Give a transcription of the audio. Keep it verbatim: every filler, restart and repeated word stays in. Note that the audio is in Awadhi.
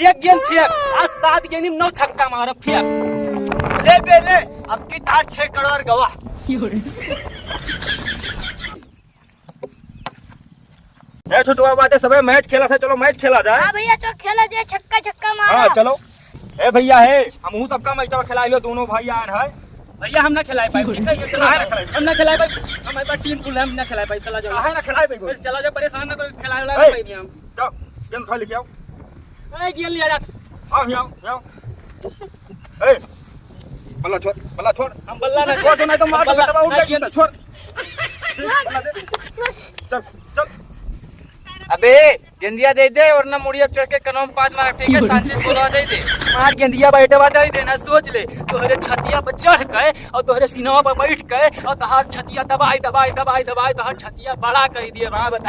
एक गेंद फेंक, आज सात गेंद में नौ छक्का मारा, फेंक। ले बे ले, अब की तार छह करोड़ गवा। ए छोटुआ, बात है, सबे मैच खेला था, चलो मैच खेला जाए। हाँ भैया, चलो खेला जाए, छक्का छक्का मारा। हाँ चलो। ए भैया, हे हमहू सबका मैचवा खेला लो, दोनों भाई आन है। भैया हम ना खिलाए पाए, ठीक है, ये चला काहे ना जाओ। खिलाए? हम ना खिलाए पाए, हमारे पास टीम फुल है, हम ना खिलाए पाए, चला जाओ। काहे ना खिलाए पाए कोई? चला जाओ, परेशान ना करो, खिलाए वाला ए, नहीं पाए हम। जाओ, गेंद उठा लेके आओ। ए, गेंद लिया यार। आओ, यहाँ आओ, यहाँ आओ। ए, बल्ला छोड़, बल्ला छोड़। हम बल्ला ना छोड़, नहीं तो मार बल्ला, दबा, उठ नहीं, जाएगी, छोड़। बल्ला दे। चल, चल। अबे, गेंदिया दे दे, वरना मुड़िया चढ़ के कनवा में पाद मारा, ठीक है? शांति से बोलवा दे दे। मार गेंदिया बैठवा दे दे ना, सोच ले, तोहरे छतिया पर चढ़ के और तोहरे सीनवा पर बैठ के और तोहार छतिया दबाई, दबाई, दबाई, दबाई, तोहार छतिया बड़ा कर दिए, वहाँ बता।